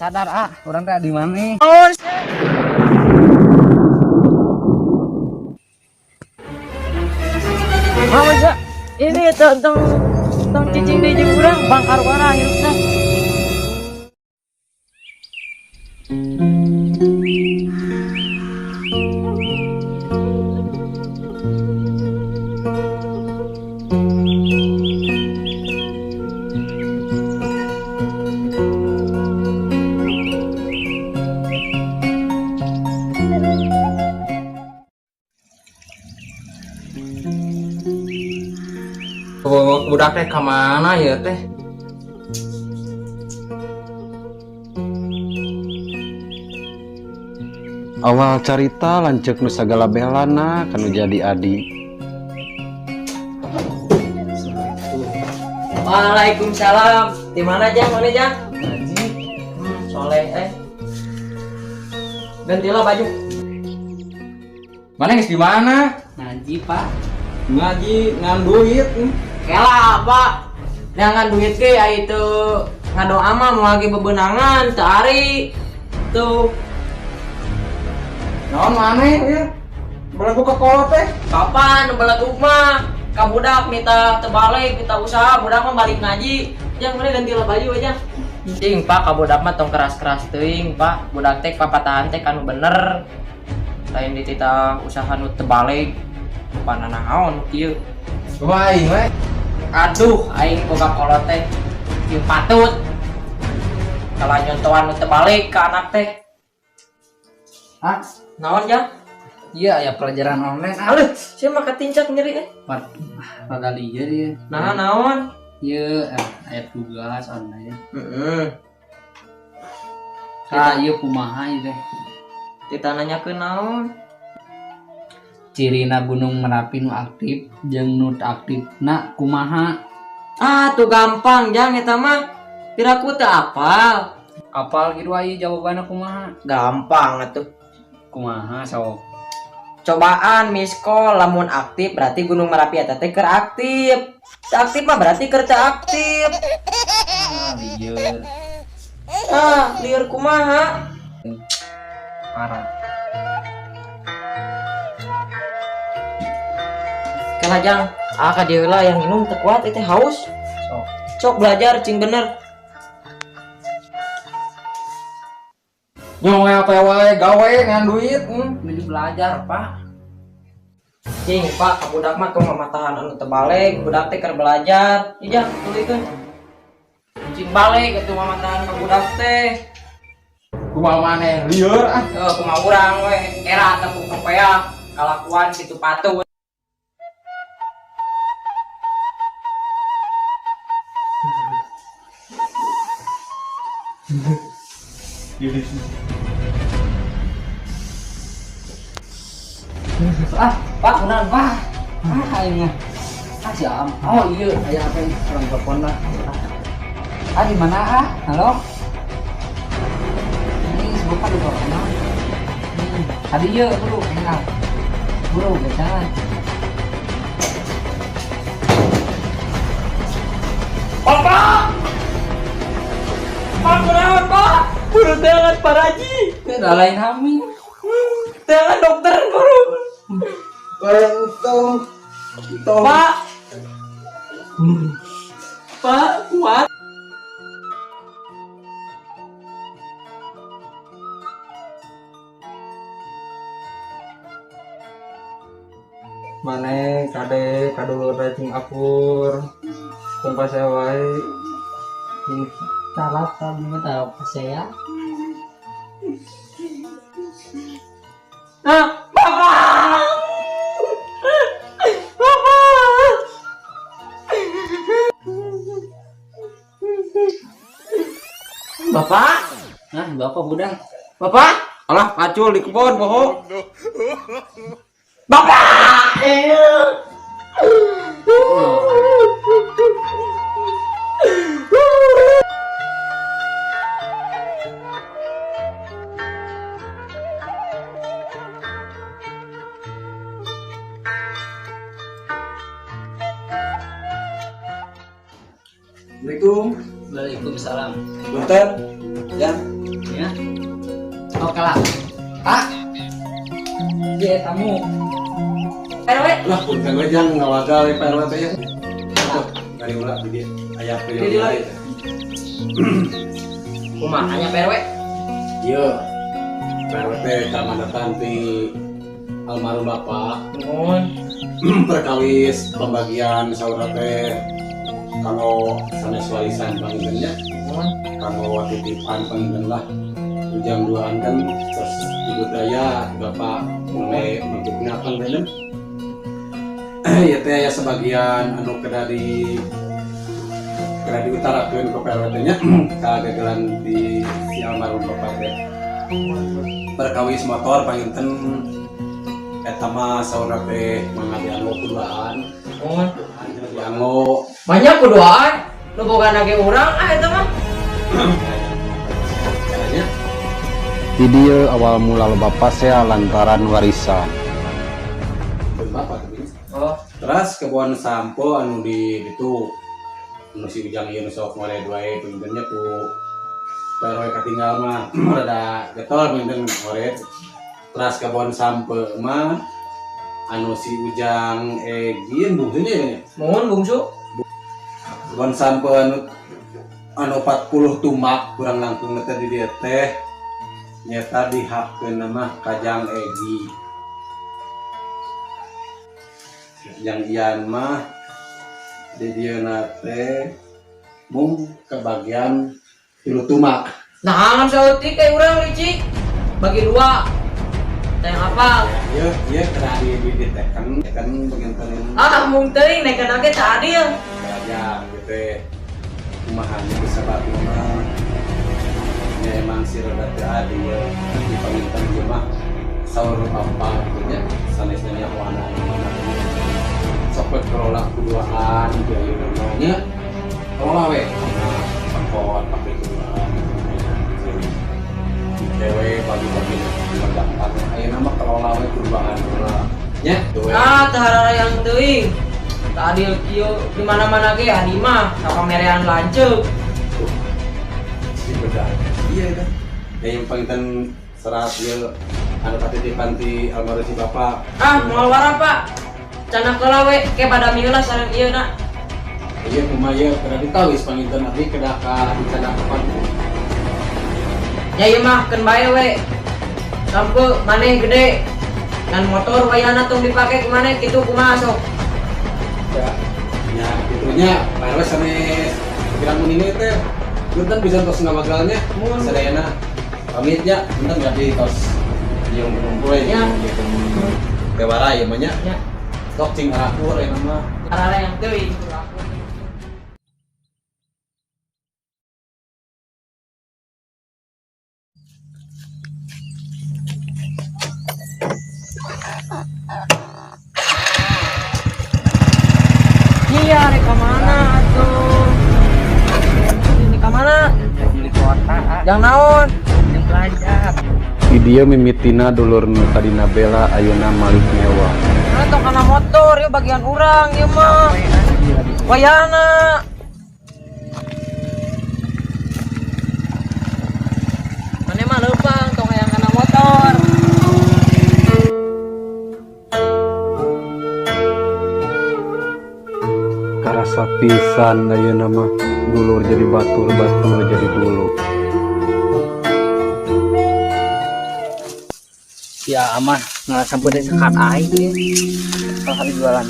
Sadar ah, urang teh di mana? Mama, ini tentang tentang cicing di jeung urang bangkar warah hirupna. Budak teh ka mana ya teh? Awal carita lanceuk nu sagala belana kanu jadi adi. Waalaikumsalam. Di mana Jang? Mana Jang? Ngaji. Soleh eh. Gantilah baju. Mana geus di mana? Ngaji, Pak. Ngaji ngan duit. Kela, Pak. Jangan duit ge aya teu ngadoa mah moal ge bebenangan teu ari. Tuh. Naon maneh ya? Belagu ke kolot teh. Kapan beleguk mah? Ka budak minta terbalik, minta usaha, budak mah balik ngaji. Jang mana gantilah baju aja. Cing, Pak, ka budak mah tong keras-keras teuing, Pak. Budak teh papatahan teh kanu bener. Lain dititah usaha nu terbalik. Lupa nanaon kieu. Kumaha aing we? Aduh, aing boga kolot teh kieu patut. Kalau nyontohan nu terbalik ke anak teh. Ah, Naon jang? Iya, ya pelajaran online. Ah, Aduh, sia mah katincak nyeri eh. Rada lieur ya. Nah, naon? Iya, aya tugas online. Heeh. Ah, iya kumaha ieu teh? Kita nanyakeun naon? Cirina Gunung Merapi nu aktif jeung nu teu aktifna kumaha? Ah, tuh gampang jang eta mah. Piraku teu apal. Apal kitu aya jawabanna kumaha? Gampang atuh. Kumaha sok? Cobaan miskol lamun aktif berarti Gunung Merapi eta teh keur aktif. Teu aktif mah berarti keur teu aktif. Ah, lieur. Ah, lieur kumaha? Parah. Kela jang, ah ka dieu lah yang minum teu kuat teh haus. Sok. Sok belajar cing bener. Nyong apa wae gawe ngan duit. Menuju belajar, Pak. Cing, Pak, ka budak mah tong mamatahan anu teu balik, budak teh keur belajar. Iya, tuluykeun. Cing balik atuh mamatahan ka budak teh. Kumaha maneh lieur ah. Kumaha urang we era teu kopea kalakuan kitu patut. Ah, Pak, kunaon, Pak? Ah, aing mah. Ah, si Am. Oh, iya, aya apa yang orang telepon lah. Ah, di mana ah? Halo? Ini sebuah di bawah mana? Tadi iya, bro, enak. Bro, jangan. Bapak! Pak, kunaon, Pak? Buru tangan Pak Raji. Tidak lain hamil. Tangan dokter, buru. Tong. Tong. Pak. Pak, kuat. Maneh kade kadulur cing akur. Tempat saya wae. Salah, kamu tahu apa saya? Ah, Bapak! Bapak! Bapak? Nah, bapak udah. Bapak? Alah, pacul di kebon boho. Bapak! Assalamualaikum. Waalaikumsalam. Punten. Ya. Kala. Pak. Iya, tamu. RW. Lah punten we jang ngawagal we Pak RW teh ya. Tuh, dari ulah di dieu aya Di priori. dieu. Kumaha nya Pak RW? Ieu. Pak RW teh kamanatan ti almarhum bapak. Nuhun. Perkawis pembagian saudara teh kanggo sanes warisan panginten nya, Nuhun. Kanggo titipan panginten lah. Ujang duaan kan terus ibu daya bapak mulai bentuknya kan benen ya teh aya sebagian anu kedah diutarakeun ke PRW nya kagagalan di si almarhum bapak teh. Perkawis motor panginten eta mah saudara teh mangga dianggo kuduaan. Nuhun. Dianggo. Banyak kuduaan. Nu boga nage urang ah eta mah. Caranya. Di dieu awal mula loba pasea lantaran warisan. Pun bapak tuh. Oh, Terus kebun sampo anu di itu anu si Ujang ieu nu sok ngored wae pangintennya ku Pak RW katinggal mah rada getol panginten ngored. Terus kebun sampo mah anu si Ujang Egin bungsunya ya. Mohon bungsu. Kebun sampo anu anu 40 tumak kurang langkung teh di dieu teh nyata dihakkeun mah Kajang Egi. Yang Ian mah di dieu teh mung kebagian 3 tumak. Nah, ngan saeutik kayak urang licik. Bagi dua. Teh apa? Ieu ieu kena di diteken teken panginten. Ah, mung teuing nekeun ge teu adil. Aja gitu teh kumaha nya bisa batu mah ya emang si rada teu adil di panginten ieu mah saur bapak gitu nya sanesna nya anak sok we kelola kuduaan gitu ya namanya kelola we nah sangkot pakai kuduaan cewek bagi-bagi gampang ayeuna mah kelola we kuduaan heula nya tuh we. Ah, teu hararayang teuing. Teu adil kieu di mana-mana ge adi mah kapamerean lanceuk. Si beda iya kan ya yang panginten serat ieu anu patitipan ti almarhum si bapak. Ah, moal wara, Pak. Candak heula we ke pada mieuna sareng ieu na. Iya kumaha ieu kedah ditawis panginten abdi kedah ka dicandak kapan. Ya ieu mah keun bae we. Sampe maneh gede. Ngan motor wayahna tong dipake ku maneh kitu kumaha sok. Ya, ya gitunya Pak RW sanes pirang ini teh punten bisa tos ngawagalnya sadayana pamit nya punten berarti tos ieu ngumpul Ya. tewara ieu mah nya. Ya. Sok cing arakur ieu mah. Hararayang teuing. Iya, rek ka mana atuh? Ini ka mana? Beli kuota, ah. Jang naon? Yang belajar. Di dieu mimitina dulur nu tadina bela ayeuna malik mewah. Nah, tong kana motor ieu bagian urang ieu mah. Wayahna. Mane mah leumpang tong hayang kana motor. Karasa pisan ayeuna mah dulur jadi batur, batur jadi dulur. Ya aman, nggak sampai deh sekat aing ya. Kalau hari jualan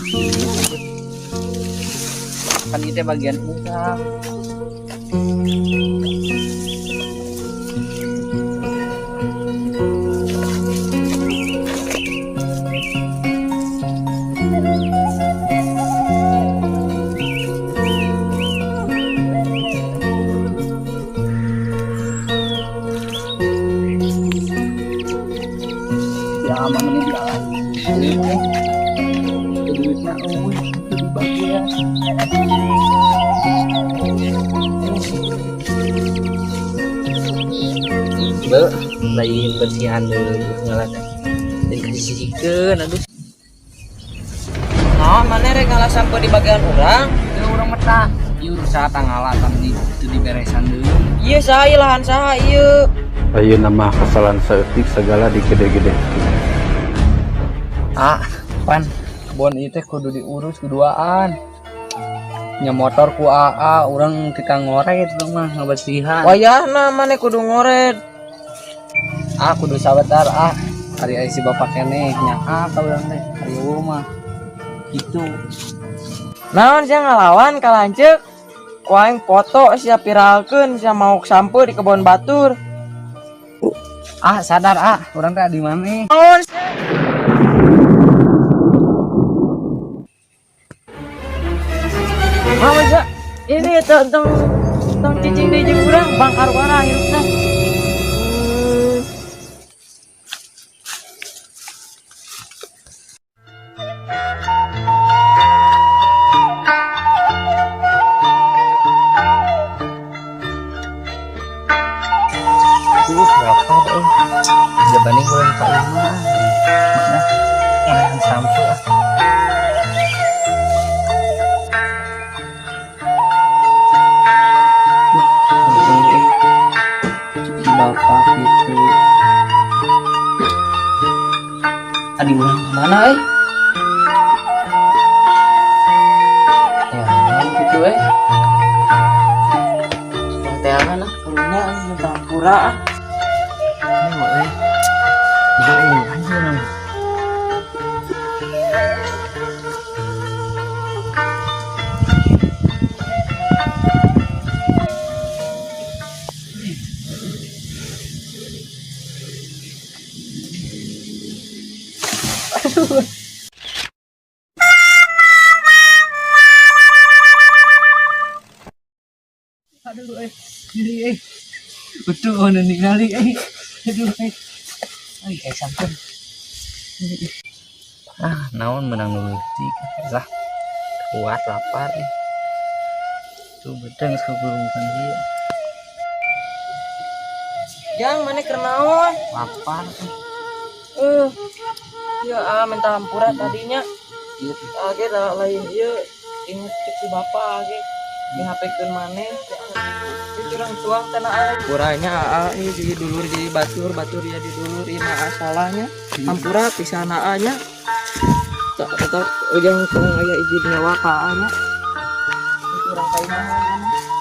kan itu bagian urang. Ya aman ini jalan. Duitnya eueuh itu dibagi ya. Be, lain bersihan dulu ngalah teh. Dan kasih sisikeun aduh. Nah, mana rek ngalah sampe di bagian urang? Teu urang mah ieu urusan tanggalan di itu diberesan deui. Ieu saha ieu lahan saha ieu? Ayeuna mah kesalahan saeutik segala digede-gede. Ah, pan kebon ieu teh kudu diurus kuduaan. Nya motor ku AA urang kita ngoret urang mah ngabersihan. Wayahna maneh kudu ngoret. Ah, kudu sabetar ah. Ari aya si bapak keneh nya ah ka urang teh. Ari eueuh mah. Gitu. Naon sia ngalawan ka lanceuk? Ku aing foto sia viralkeun sia maok sampeu di kebon batur. Ah, sadar ah, urang teh di mana? Naon sia? Mama sia, ini tentang tentang cicing deui jeung urang bangkar warah hirupna. Berapa euy? Jabani bulan ka imah. Mana? Mana sampeu ah. Untung euy. Cek bapak gitu. Adi urang kemana euy? Ya, gitu eh. Yang teangan ah, karunya minta hampura ah. Ini euy. Juga euy anjing. Aduh, eh, nyeri, eh. Betul, oh, ningali, eh. Aduh, eh. Ay, eh, sampun. Ah, naon menang nu leutik lah. Kuat lapar eh. Tuh beteng geus kagurungkan ieu. Jang, maneh keur naon? Lapar eh. Ya ah minta hampura tadinya. Age da lain ieu inget cek si bapak age di HP-keun maneh. Ieu curang tuang tanah air. Puranya aa ieu jadi dulur jadi batur, batur jadi dulur ieu mah salahnya. Hampura pisan aa nya. Tak tetap ujang tong aya izin nyewa ka aa nya. Ieu curang ka imah mah.